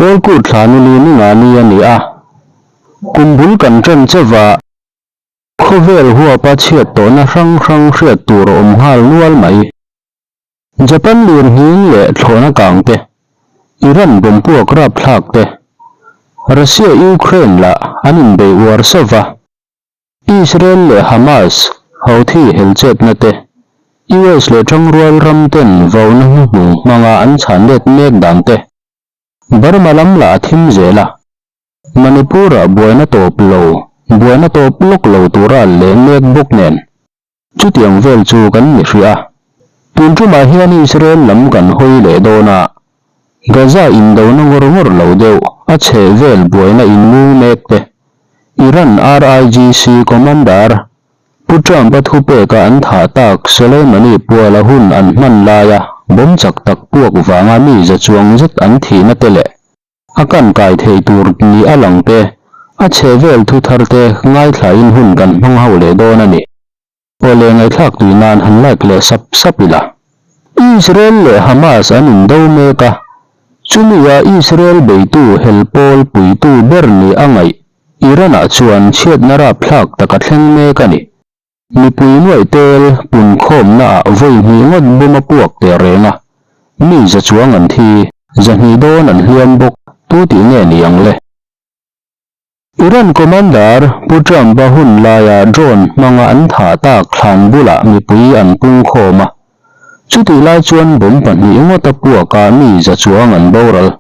Pawlkut thla nili ni nga ni a ni a, kum bul kan ṭan chauh a, khawvel huapa chhiat tawhna hrang hrang hriat tur a awm nghal nual mai. Japan lirnghing leh thlawhna kang te, Iran bompuak rapthlak te, Russia-Ukraine lah an inbei uar sauh va. Israel leh Hamas Houthi helchetna te, US leh Tangrual ram ten vauna hnuhnung hmanga an chhan let mek dan te, Burma lam lah a thim zel a, Manipur-ah buaina tawp lo, buaina tawp lawk lo tura an leh mek bawk nen, chutiang vel chu kan ni hrih a. Tun tumah hian Israel lam kan hawi leh dawn a, Gaza indona ngawr ngawr lo deuh a chhehvel buaina inmung mek te, Iran RIGC Commander Pu Trump-a thupeka an thah tak Soleimani puala hun an hman laia bomb chak tak puak vanga mi za chuang zet an thihna te leh a kan kai thei tur ni a lang te, a chhehvel thu thar te ngaithlain hun kan hmang ho leh dawn a ni. Aw le ngaihthlak tui nan han like leh sap sap ila. Israel leh Hamas an indo mek a, chumi a Israel beitu hel pawl puitu ber ni a ngaih Iran ah chuan chhiatna rapthlak tak a thleng mek a ni. Mipui nuaih tel punkhawmna ah vawi hnih ngawt bawm a puak teh reng a, mi za chuang an thi, zahnih dawn an hliam bawk, tu tih nge ni ang le? Iran Commander Pu Trump-a hun laia drone hmanga an thah tak thlan bulah mipui an pungkhawm a, chutih lai chuan bomb pahnih ngawt a puak a mi za chuang an boral.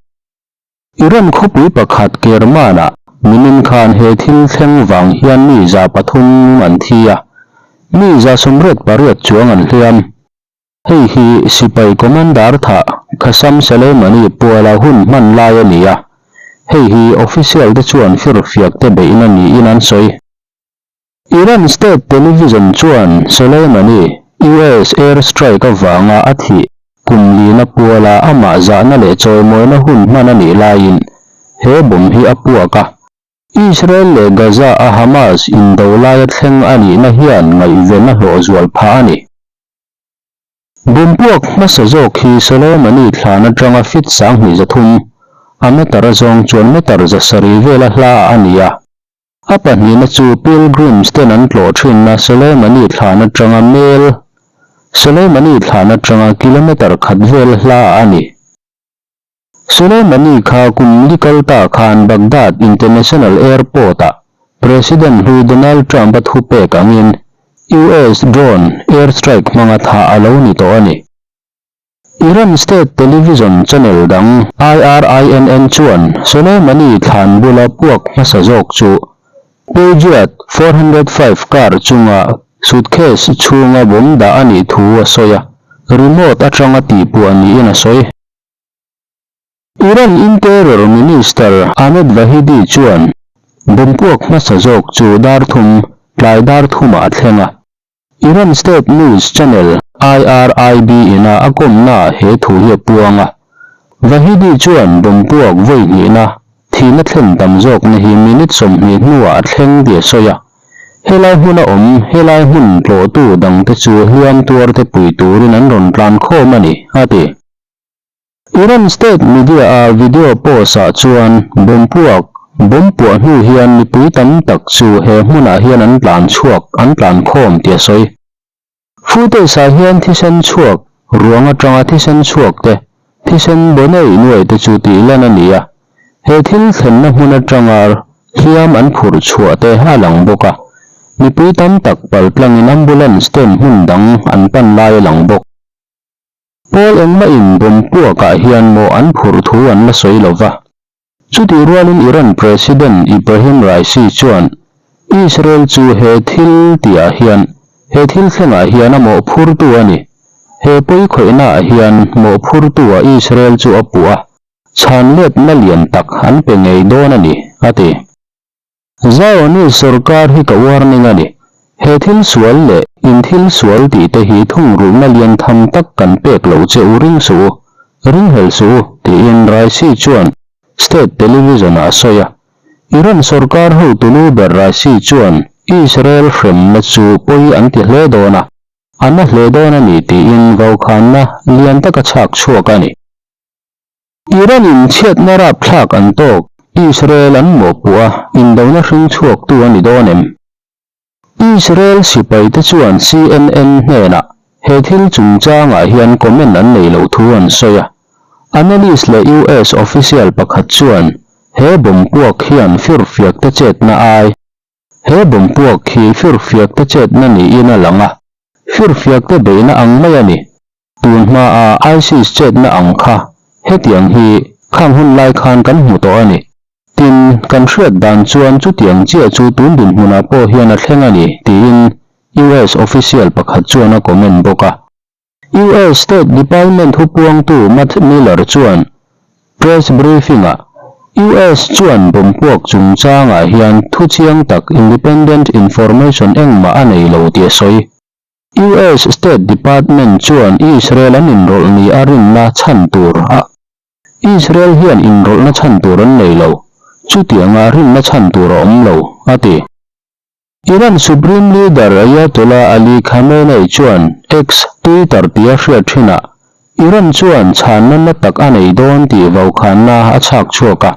Iran khawpui pakhat Kerman-ah nimin khan he thil thleng vang hian mi 300 an thi a, mi 88 chuang an hliam. Hei hi sipai commander thah Qasem Soleimani puala hun hman lai a ni a, hei hi official te chuan firfiak te beihna niin an sawi. Iran state television chuan Soleimani US air strike avanga a thih kum lina puala amah zahna leh chawimawina hun hman a nih laiin he bomb hi a puak a. Israel leh Gaza a Hamas indo laia thleng a nihna hian ngaihven a hlawh zual phah a ni. Bumpuak hmasa zawk hi Soleimani thlan atanga fit 2300, a meter a zawng chuan meter 700 vela hla a ni a. A pahnihna chu Pilgrims ten an tlawh thinna Soleimani thlan atanga mel Soleimani thlan atanga kilometer khat vel hla a ni. Soleimani kha kum li kal ta khan Baghdad International Airport-ah President hlui Donald Trump-a thupek angin US drone air strike hmanga thah a lo ni tawh a ni. Iran state television channel dang IRINN chuan Soleimani thlan bula puak hmasa zawk chu Peugeot 405 car chunga suitcase chhunga bomb dah a nih thu a sawi a, remote atanga tihpuah niin a sawi. Iran Interior Minister Ahmed Vahidi chuan bompuak hmasa zawk chu dar thum, tlai dar thumah a thleng a. Iran state news channel IRIB ina a kawmnaah he thu hi a puang a. Vahidi chuan bompuak vawi hnihna, thihna thlen tam zawkna hi minute 20 hnuah a thleng tih a sawi a. Helai hmuna awm, helai hmun tlawhtu dangte chu hliam tuarte pui turin an rawn tlan khawm a ni, a ti. Iran state media-a video post-ah chuan bomb puak, bomb puah hnu hian mipui tam tak chu he hmunah hian an tlan chhuak, an tlan khawm tih a sawi. Footage-ah hian thisen chhuak, ruang atanga thisen chhuak te, thisen bonei nuai te chu tih lan a ni a. He thil thlenna hmun atanga hliam an phurh chhuah te a lang bawk a. Mipui tam tak paltlangin ambulance ten hmun dang an pan lai a lang bawk. Pawl engmahin bomb puakah hian maw an phurh thu an la sawi lo va. Chutih rualin Iran President Ibrahim Raisi chuan Israel chu he thil tihah hian, he thil thlengah hian a mawhphurtu a ni. He pawi khawihnaah hian mawhphurtu-ah Israel chu a puh a, chhan letna lian tak an pe ngei dawn a ni, a ti. Zionist sorkar hi ka warning a ni. He thil sual leh in thil sual tih te hi thungrulhna lian tham tak kan pek loh che u ring suh u, ringhlel suh u, tiin Raisi chuan state television ah a sawi a. Iran sorkar hotunu ber Raisi chuan Israel hremna chu pawi an ti hle dawn a, a na hle dawn a ni tiin vaukhanna lian taka chhak chhuak a ni. Iran in chhiatna rapthlak an tawk, Israel an mawhpuh a, indona hring chhuaktu a ni dawn em? Israel sipaite chuan CNN hnenah he thil chungchangah hian comment an nei loh thu an sawi a. Analyst leh US official pakhat chuan he bomb puak hian firfiakte chetna ai he bomb puak hi firfiakte chetna niin a lang a, firfiakte beihna ang mai a ni. Tun hmaa ISIS chetna ang kha hetiang hi khang hun lai khan kan hmu tawh a ni. Tin, kan hriat dan chuan chutiang chiah chu tun dinhmunah pawh hian a thleng a ni, tiin US official pakhat chuan a comment bawk a. US State Department thupuangtu Matt Miller chuan press briefing-ah, US chuan bomb puak chungchangah hian thuchiang tak independent information engmah a nei lo tih a sawi. US State Department chuan Israel an inrawlh ni a rinna chhan tur a Israel hian inrawlhna chhan tur an nei lo, chutianga rinna chhan tur a awm lo, a ti. Iran Supreme Leader Ayatollah Ali Khamenei chuan X, Twitter tia hriat thinah Iran chuan chhanna na tak a nei dawn tih vaukhanna a chhak chhuak a.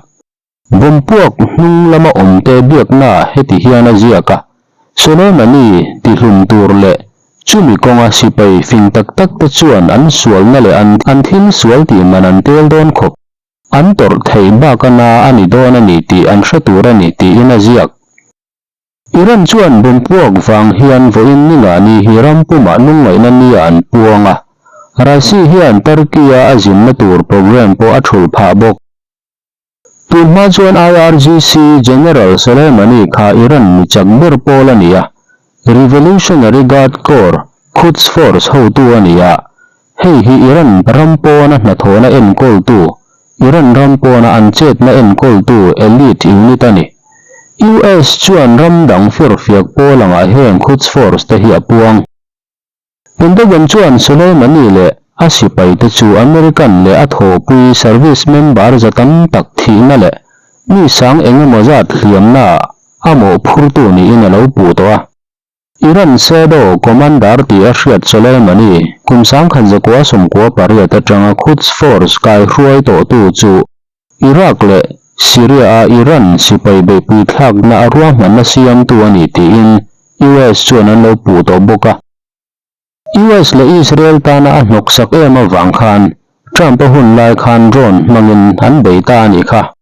Bomb puak hnung lama awmte biakna heti hian a ziak a, Soleimani tihlum tur leh chumi kawnga sipai fing tak tak te chuan an sualna leh an an thil sual tih man an tel dawn khawp. An tawrh theih bak a na a ni dawn a ni tih an hre tur a ni tiin a ziak. Iran chuan bomb puak vang hian vawiin ni nga ni hi ram pumah lungngaihna nia an puang a, Raisi hian Turkey-a a zinna tur programme pawh a thulh phah bawk. Tun hma chuan IRGC General Soleimani kha Iran mi chak ber pawl a ni a, Revolutionary Guard Corps, Quds Force hotu a ni a, hei hi Iran ram pawna hnathawhna enkawltu, Iran ram pawna an chetna enkawltu elite unit a ni. US chuan ram dang firfiak pawl angah heng Quds Force te hi a puang. Pentagon chuan Soleimani leh a sipaite chu American leh a thawhpui service member za tam tak thihna leh mi sang eng emaw zat hliamnaah a mawhphurtu niin a lo puh tawh a. Iran Shadow Commander tih a hriat Soleimani kum 1998 atanga Quds Force kaihruai tawhtu chu Iraq leh Syria-a Iran sipai beihpui thlakna a ruahmanna siamtu a ni tiin US chuan an lo puh tawh bawk a. US leh Israel tana a hnawksak em avang khan Trump-a hun lai khan drone hmangin an bei ta a nih kha.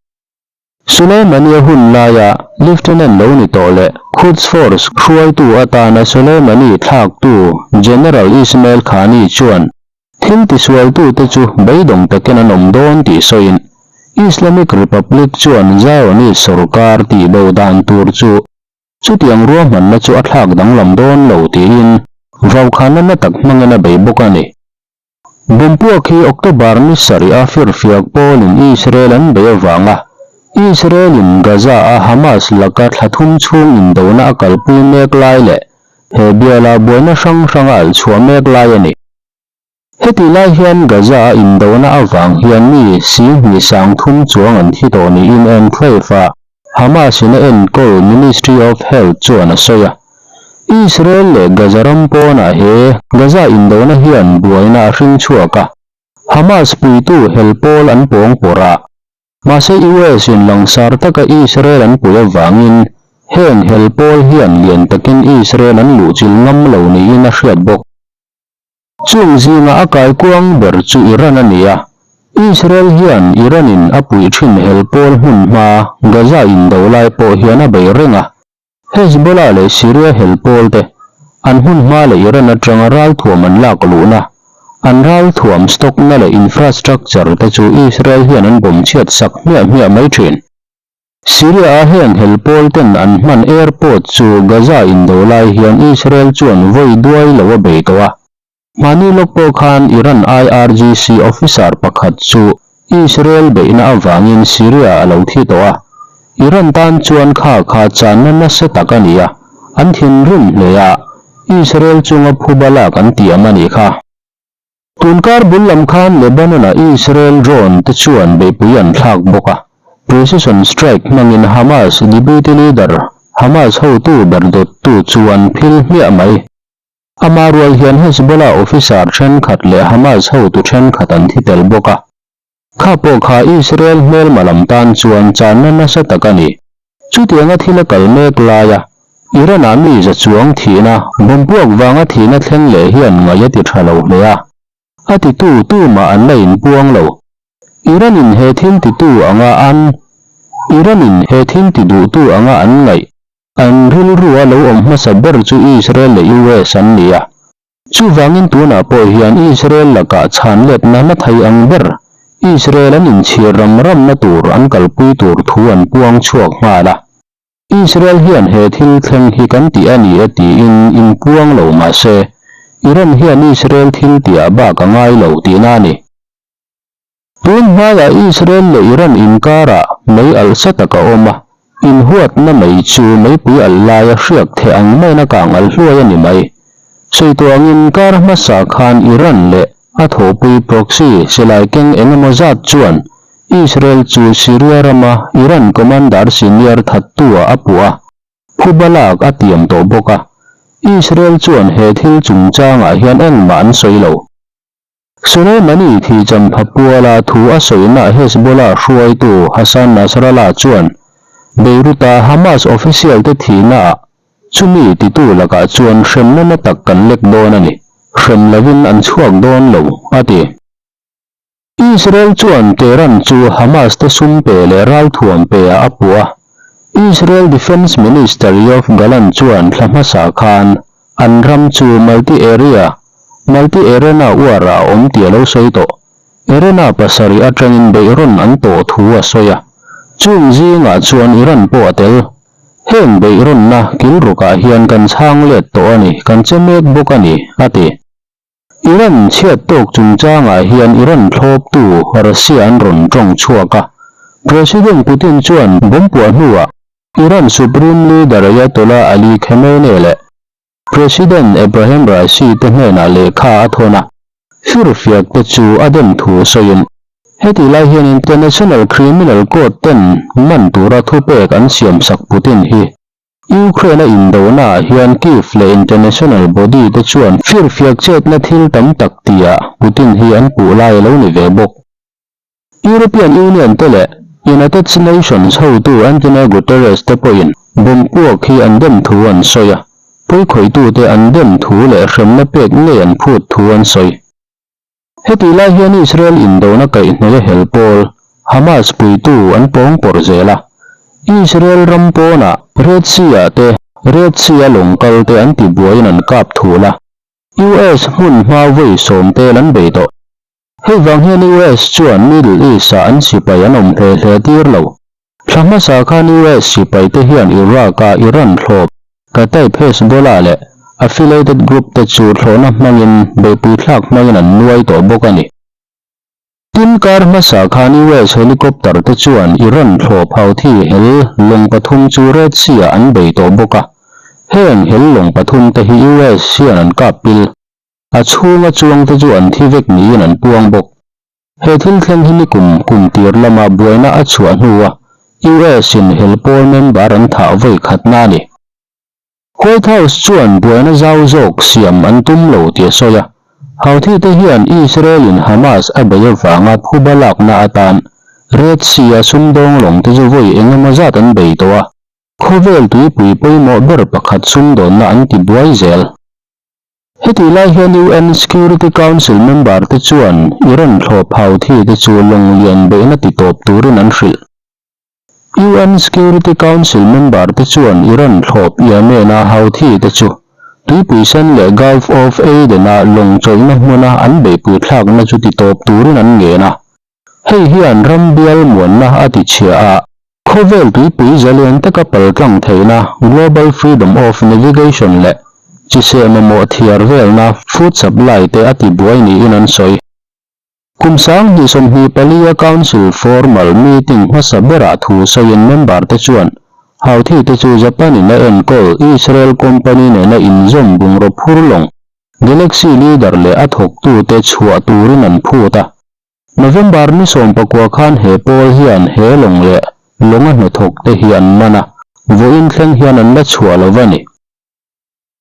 Soleimani-a hun laia Lieutenant lo ni tawh leh Quds Force hruaitu atana Soleimani thlaktu General Ismail Khani chuan Thil tisualtute chu beidawng takin an awm dawn tih sawiin Islamic Republic chuan Zionist sorkar tihbo dan tur chu chutiang ruahmanna chu a thlak danglam dawn lo tiin vaukhanna na tak hmangin a bei bawk a ni. Bompuak hi October ni sarih a firfiak pawlin Israel an bei avanga Israel-in Gaza-a Hamas laka thla thum chhung indona a kalpui mek lai leh He biala buaina hrang hrang a alh chhuah mek lai a ni. Hetih lai hian Gaza-a indona avang hian mi 20 sang thum chuang an thi tawh niin enclave-a Hamas-in a enkawl Ministry of Health chuan a sawi a. Israel leh Gaza ram pawnah he Gaza indona hian buaina a hring chhuak a, Hamas puitu hel pawl an pawng pawrh a. Mahse US in langsar taka Israel an pui avangin heng hel pawl hian lian takin Israel an luhchilh ngam lo niin a hriat bawk. Chung zinga a kaikuang ber chu Iran a ni a, Israel hian Iran in a puih thin hel pawl hmun hma Gaza indo lai pawh hian a bei reng a, Hezbollah leh Syria hel pawl te an hmun hma leh Iran atanga ralthuam an lak luhna, an ralthuam stock na leh infrastructure te chu Israel hian an bomb chhiat sak hmiah hmiah mai thin. Syria a heng hel pawl ten an hman airport chu Gaza indo lai hian Israel chuan vawi duai lo a bei tawh a. Mahni lawk pawh khan Iran IRGC officer pakhat chu Israel beihna avangin Syria a lo thi tawh a. Iran tan chuan kha kha channa nasa tak a ni a, an thinrim hle a, Israel chunga phuba lak an tiam a nih kha. Tunkar bul lam khan Lebanon-a Israel drone te chuan beihpui an thlak bawk a, precision strike hmangin Hamas deputy leader, Hamas hotu ber dawttu chu an phil hmiah mai. Ama rual hian Hezbollah officer thenkhat leh Hamas hotu thenkhat an thi tel bawk a. Kha pawh kha Israel hmelma lam tan chuan channa nasa tak a ni. Chutianga thil a kal mek laia Iran-ah mi za chuang thihna, bomb puak vanga thihna thleng leh hian ngaih a ti tha lo hle a. A titu tumah an la inpuang lo. Iran-in he thil titu anga an Iran-in he thil ti duhtu anga an ngaih, an rilrua lo awm hmasa ber chu Israel leh US an ni a. Chuvangin tunah pawh hian Israel lakah chhan letna la thei ang ber, Israel an inchhir ram ramna tur an kalpui tur thu an puang chhuak nghal a. Israel hian he thil thleng hi kan tih a ni e tiin inpuang lo mah se, Iran hian Israel thil tihah bak a ngai lo tihna a ni. Tun hmaiah Israel leh Iran inkarah mei alh sa tak a awm a, inhuatna mei chu meipui alh laia hriak theh ang maiin a kang alh hluai a ni mai. Sawi tawh angin kar hmasa khan Iran leh a thawhpui proxy silai keng eng emaw zat chuan Israel chu Syria rama Iran commander senior thattu-ah a puh a, phuba lak a tiam tawh bawk a. Israel chuan he thil chungchangah hian engmah an sawi lo. Soleimani thi champha puala thu a sawina Hezbollah hruaitu Hassan Nasrallah chuan Beirut-a Hamas official te thihnaah chumi titu lakah chuan hremna na tak kan lek dawn a ni, hrem lovin an chhuak dawn lo, a ti. Israel chuan Tehran chu Hamas te sum pe leh ralthuam pe ah a puh a, Israel Defence Minister Yoav Gallant chuan thla hmasa khan An ram chu multi-area, multi-arena uar ah a awm tih a lo sawi tawh. Arena pasarih atangin beihrawn an tawh thu a sawi a. Chung zingah chuan Iran pawh a tel. Heng beihrawnna kilrukah hian kan chhang let tawh a ni, kan che mek bawk a ni, a ti. Iran chhiat tawk chungchangah hian Iran thlawptu Russia an rawn tawng chhuak a. President Putin chuan bomb puah hnuah Iran Supreme Leader Ayatollah Ali Khamenei leh President Ebrahim Raisi te hnenah lehkha a thawn a, firfiak te chu a dem thu sawiin, hetih lai hian International Criminal Court ten man tura thupek an siamsak Putin hi Ukraine a indonaah hian Kyiv leh international body te chuan firfiak chetna thil tam tak tihah Putin hi an puh lai a lo ni ve bawk. European Union te leh United Nations hotu Antonio Guterres te pawhin bomb puak hi an dem thu an sawi a, pawikhawitute an dem thu leh hremna pek ngei an phut thu an sawi. Hetih lai hian Israel indona kaihhnawih a hel pawl Hamas puitu an pawng pawrh zel a, Israel ram pawnah Red Sea-ah te Red Sea-a lawng kal te an tibuaiin an kap thul a, US hmun hma vawi sawmtel an bei tawh. Hei vang hian US chuan Middle East-ah an sipai an awm hle hle tir lo. Thla hmasa khan US sipaite hian Iraq-a Iran thlawp Kataib Hezbollah leh affiliated group te chu thlawhna hmangin beihpui thlak hmangin an nuai tawh bawk a ni. Tin, kar hmasa khan US helicopter te chuan Iran thlawp Houthi hel lawng pathum chu Red Sea-ah an bei tawh bawk a. Heng hel lawng pathum te hi US hian an kap pil. A chhunga chuangte chu an thi vek niin an puang bawk. He thil thleng hi nikum kum tir lama buaina a chhuah hnua US in hel pawl member an thah vawi khatna a ni. White House chuan buaina zau zawk siam an tum lo tih a sawi a. Houthi te hian Israel in Hamas a bei avanga phuba lakna atan Red Sea a sumdawng lawng te chu vawi engemaw zat an bei tawh a. Khawvel tuipui pawimawh ber pakhat sumdawnna an ti buai zel. Hetih lai hian UN Security Council member te chuan Iran thlawp Houthi te chu lawng lian beihna ti tawp turin an hrilh. UN Security Council member te chuan Iran thlawp Yemen-a Houthi te chu Tuipui Sen leh Gulf of Aden-a lawng chawlhna hmuna an beihpui thlakna chu ti tawp turin an ngen a. Hei hian ram bial muanna a ti chhia a, khawvel tuipui zalian taka paltlang theihna Global Freedom of Navigation leh chiseh mamawh thiar velna food supply te a ti buai niin an sawi. Kum 2024 a Council formal meeting hmasa berah thu sawiin member te chuan Houthi te chu Japan in a enkawl Israel company nena inzawm bungraw phur lawng Galaxy Leader leh a thawktute chhuah turin an phut a. November ni 19 khan he pawl hian he lawng leh lawnga hnathawk te hi an man a, vawiin thleng hian an la chhuah lo va ni.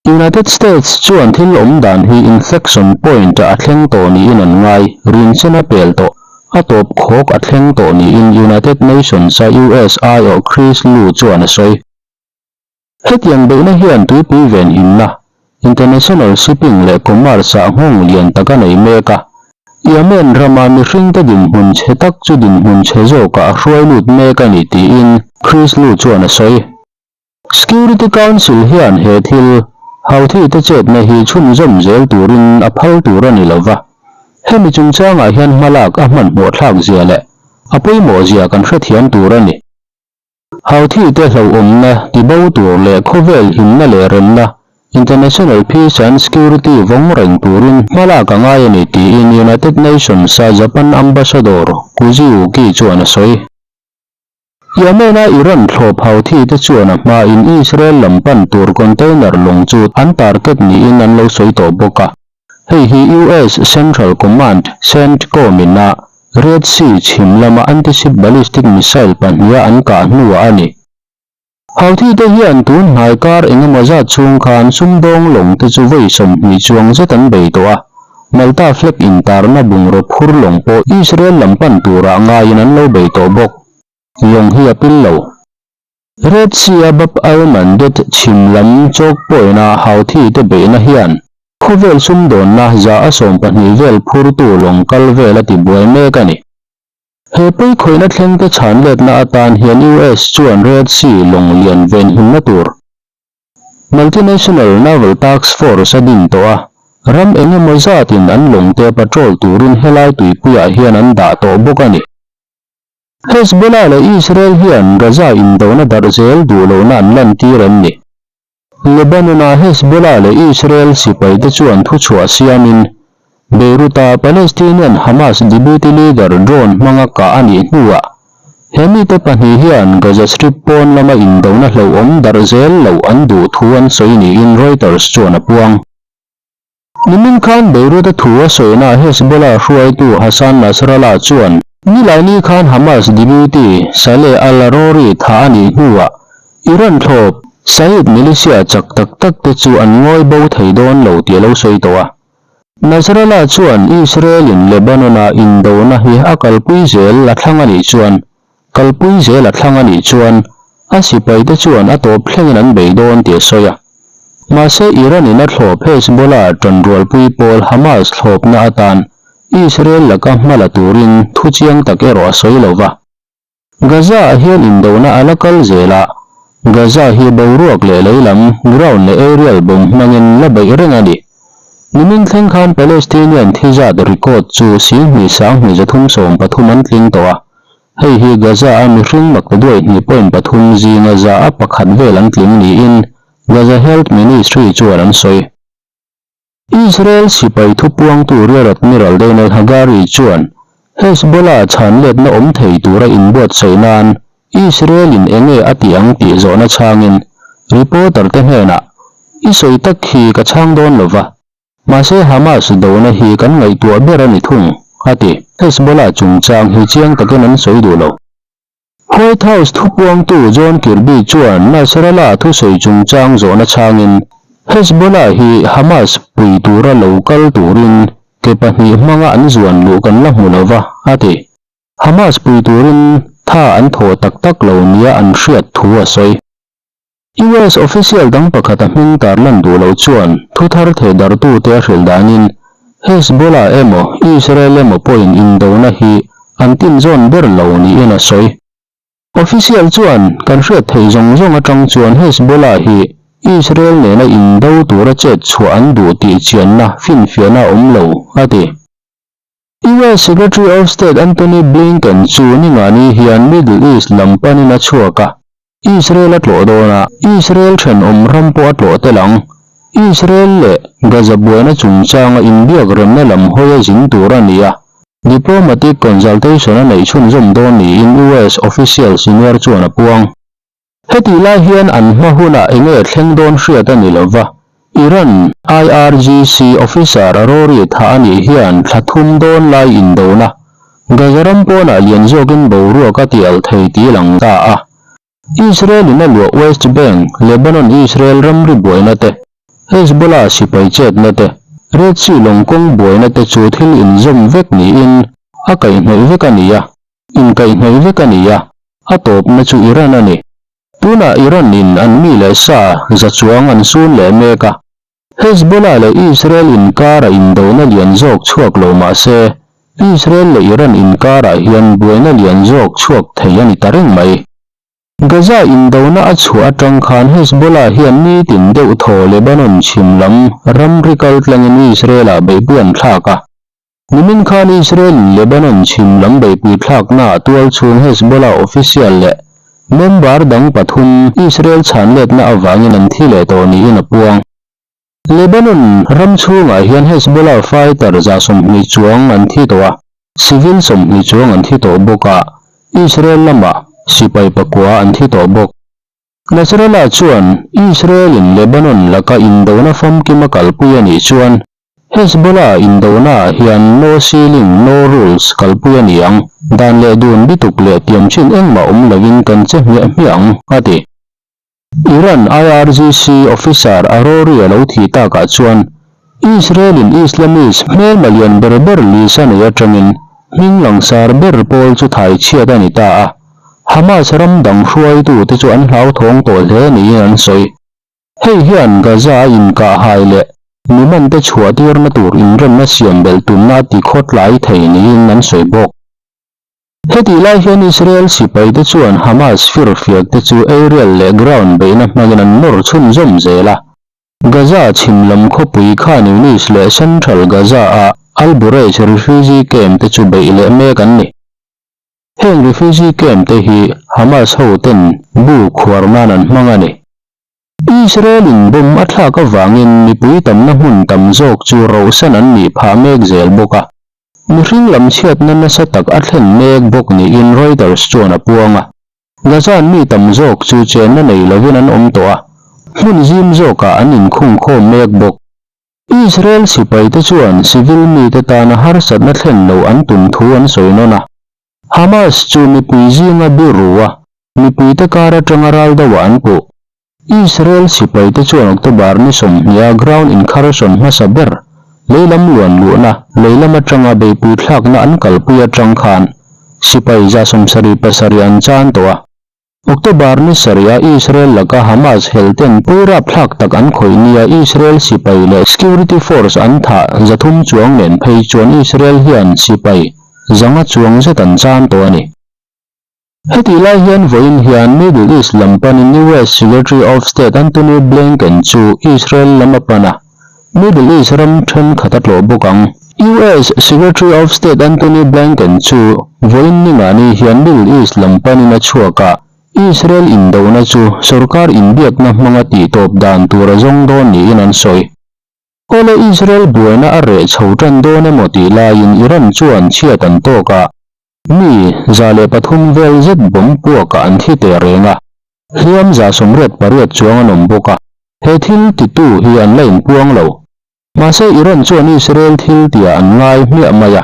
United States chuan thil awm dan hi inflection point-ah a thleng tawh niin an ngai, rinchen a pel tawh. A tawp khawk a thleng tawh niin United Nations-a US aiawh Chris Lu chuan a sawi. Hetiang beihna hian tuipui venhimna, international shipping leh commerce-ah nghawng lian tak a nei mek a. Yemen rama mihringte dinhmun chhe tak chu dinhmun chhe zawkah a hruai lut mek a ni tiin Chris Lu chuan a sawi. Security Council hian he thil, Houthi te chetna hi chhunzawm zel turin a phal tur a ni lo va. Hemi chungchangah hian hmalak a hmanhmawh thlak zia leh a pawimawh zia kan hrethiam tur a ni. Houthi te hlauhawmna tibo tur leh khawvel himna leh remna, International Peace and Security, vawng reng turin hmalak a ngai a ni tiin United Nations-a Japan Ambassador Kuziuki chuan a sawi. Yemen-a Iran thlawp Houthi te chuan a hmain Israel lam pan tur container lawng chu an target niin an lo sawi tawh bawk a. Hei hi US Central Command, CENTCOM, in a Red Sea chhim lama anti-ship ballistic missile pahniha an kah hnuah a ni. Houthi te hian tun hnai kar engemaw zat chhung khan sumdawng lawng te chu vawi 20 chuang zet an bei tawh a, Malta flag intarna bungraw phur lawng pawh Israel lam pan turah ngaiin an lo bei tawh bawk. Lawng hi a pil lo. Red Sea-a Bab al-Mandeb chhim lam choke point-a Houthi te beihna hian khawvel sumdawnna 12% vel phurtu lawng kal vel a tibuai mek a ni. He pawikhawihna thlengte chhan letna atan hian US chuan Red Sea lawng lian venhimna tur Multinational Naval Task Force a din tawh a, ram eng emaw zatin an lawngte patrol turin helai tuipuiah hian an dah tawh bawk a ni. Hezbollah leh Israel hian Gaza indona darh zel duh lohna an lantir em ni? Lebanon-a Hezbollah leh Israel sipaite chuan thuchhuah siamin, Beirut-a Palestinian Hamas deputy leader drone hmanga kah a nih hnuah, he mite pahnih hian Gaza Strip pawn lama indona hlauhawm darh zel loh an duh thu an sawi niin Reuters chuan a puang. Nimin khan Beirut-a thu a sawina Hezbollah hruaitu Hassan Nasrallah chuan Nilaini khan Hamas deputy Saleh al-Arouri thah a nih hnuah Iran thlawp Shiite militia chak tak tak te chu an ngawi bo thei dawn lo tih a lo sawi tawh a. Nasrallah chuan Israel-in Lebanon-a indona hi a kalpui zel a thlang a nih chuan Kalpui zel a thlang a nih chuan a sipaite chuan a tawp thlengin an bei dawn tih a sawi a. Mahse Iran-in a thlawp Hezbollah tanrualpui pawl Hamas thlawpna atan Israel laka hma la turin thu chiang tak erawh a sawi lo va. Gaza-ah hian indona a la kal zel a, Gaza hi boruak leh lei lam, ground leh aerial bomb hmangin la beih reng a ni. Nimin thleng khan Palestinian thi zat record chu 2 sang 313 an tling tawh a. Hei hi Gaza-a mihring maktaduai hnih point pathum zinga za a pakhat vel an tling niin Gaza Health Ministry chuan an sawi. Israel sipai thupuangtu Rear Admiral Daniel Hagari chuan Hezbollah chhanletna awm thei tura inbuatsaih nan Israel-in enge a tih ang tih zawhna chhangin reporter te hnenah, I sawi tak hi ka chhang dawn lova. Mahse Hamas dona hi kan ngaihtuah ber a ni thung, a ti. Hezbollah chungchang hi chiang takin an sawi duh lo. White House thupuangtu John Kirby chuan Nasrallah thusawi chungchang zawhna chhangin, Hezbollah hi Hamas pui tura lo kal turin ke pahnih hmanga an zuan luh kan la hmu lo va, a ti. Hamas pui turin tha an thawh tak tak lo nia an hriat thu a sawi. US official dang pakhat a hming tarlan duh loh chuan thu thar thehdarhtute a hrilh danin Hezbollah emaw Israel emaw pawhin indona hi an tinzawn ber lo niin a sawi. Official chuan kan hriat theih zawng zawng atang chuan Hezbollah hi Israel nena indo tura chet chhuah an duh tih chianna finfiahna a awm lo, a ti. US Secretary of State Antony Blinken chu ningani hian Middle East lam panin a chhuak a. Israel a tlawh dawn a, Israel thenawm ram pawh a tlawh tel ang. Israel leh Gaza buaina chungchanga inbiak remna lam hawi a zin tur a ni a, diplomatic consultation a neih chhunzawm dawn niin US official senior chuan a puang. Hetih lai hian an hma hunah eng nge thleng dawn hriat a ni lo va, Iran IRGC officer Arouri thah a nih hian thla thum dawn lai indona Gaza ram pawnah lian zawkin boruak a ti alh thei tih lang ta a. Israel-in a luah West Bank, Lebanon-Israel ramri buaina te, Hezbollah sipai chetna te, Red Sea lawng kawng buaina te chu thil inzawm vek niin. A kaihhnawih vek a ni a, inkaihhnawih vek a ni a, a tawpna chu Iran a ni. Tunah Iran in an mi leh sa za chuang an sun leh mek a. Hezbollah leh Israel inkara indona lian zawk chhuak lo mah se, Israel leh Iran inkarah hian buaina lian zawk chhuak thei a ni ta reng mai. Gaza indona a chhuah atang khan Hezbollah hian nitin deuh thaw Lebanon chhim lam ramri kal tlangin Israel-ah beihpui an thlak a. Nimin khan Israel-in Lebanon chhim lam beihpui thlaknaah tualchhung Hezbollah official leh member dang pathum Israel chhanletna avangin an thi leh tawh niin a puang. Lebanon ram chhungah hian Hezbollah fighter 20 chuang an thi tawh a, civil 20 chuang an thi tawh bawk a, Israel lamah sipai pakua an thi tawh bawk. Nasrallah chuan Israel-in Lebanon laka indona famkim a kalpui a nih chuan Hezbollah indonaah hian no ceiling, no rules kalpui a ni ang. Dan leh dun bituk leh tiam chin engmah awm lovin kan che hmiah hmiah ang, a ti. Iran IRGC officer Arouri a lo thih takah chuan Israel-in Islamist hmelma lian ber ber lisa nei atangin hming langsar ber pawl chu thai chhiat a ni ta a, Hamas ram dang hruaitute chu an hlauthawng tawh hle niin an sawi. Hei hian Gaza a inkah hai leh mi mante chhuah tirna tur inremna siam belh tumna a ti khawtlai thei niin an sawi bawk. Hetih lai hian Israel sipaite chuan Hamas firfiak te chu aerial leh ground beihna hmangin an nawr chhunzawm zel a. Gaza chhim lam khawpui Khan Yunis leh Central Gaza-a Al-Bureij refugee camp te chu beih leh mek an ni. Heng refugee camp te hi Hamas ho ten bu khuar nan an hmang a ni. Israel-in bomb a thlak avangin mipui tamna hmun tam zawk chu rohsan an nih phah mek zel bawk a. Mihring lam chhiatna nasa tak a thlen mek bawk niin Reuters chuan a puang a. Gaza-an mi tam zawk chu chenna nei lovin an awm tawh a, hmun zim zawkah an inkhungkhawm mek bawk. Israel sipaite chuan civil mite tana harsatna thlen loh an tum thu an sawi nawn a. Hamas chu mipui zinga biru a, mipuite kar atanga ral deuhah an puh. Israel sipaite chuan October ni 20 a ground incursion hmasa ber, leilam luan luhna, leilam atanga beihpui thlakna an kalpui atang khan sipai 77 an chan tawh a. October ni sarih a Israel laka Hamas helten pui rapthlak tak an khawih nia Israel sipai leh security force an thah 300 chuang nen phei chuan Israel hian sipai 500 chuang zet an chan tawh a ni. Hetih lai hian vawiin hian Middle East lam panin US Secretary of State Antony Blinken chu Israel lam a pan a, Middle East ram thenkhat a tlawh bawk ang. US Secretary of State Antony Blinken chu vawiin ningani hian Middle East lam panin a chhuak a, Israel indona chu sorkar inbiakna hmanga tihtawp dan tur a zawng dawn niin an sawi. Awle Israel buaina a reh chho tan dawn emaw tih laiin Iran chuan chhiat an tawk a, Mi 103 vel zet bomb puakah an thi teh reng a, hliam 88 chuang an awm bawk a, he thil titu hi an la inpuang lo. Mahse Iran chuan Israel thil tiah an ngai hmiah mai a,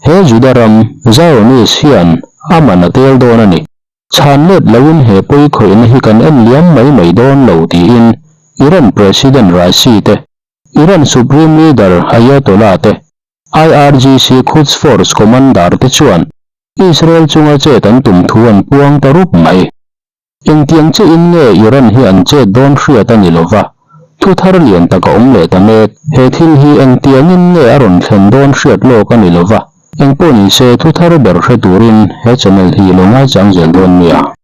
he Juda ram, Zionist, hian a man a tel dawn a ni. Chhan let loin he pawi khawihna hi kan en liam mai mai dawn lo tiin Iran President Raisi te, Iran Supreme Leader Ayatollah te, IRGC Quds Force Commander te chuan Israel chunga chet an tum thu an puang ta rup mai. Engtiang chiahin nge Iran hi an chet dawn hriat a ni lova, thu thar lian tak a awm leh ta mek. He thil hi engtiangin nge a rawn thlen dawn hriat lawk a ni lova, engpawh ni se thu thar ber hre turin he channel hi lo ngaichang zel dawn nia.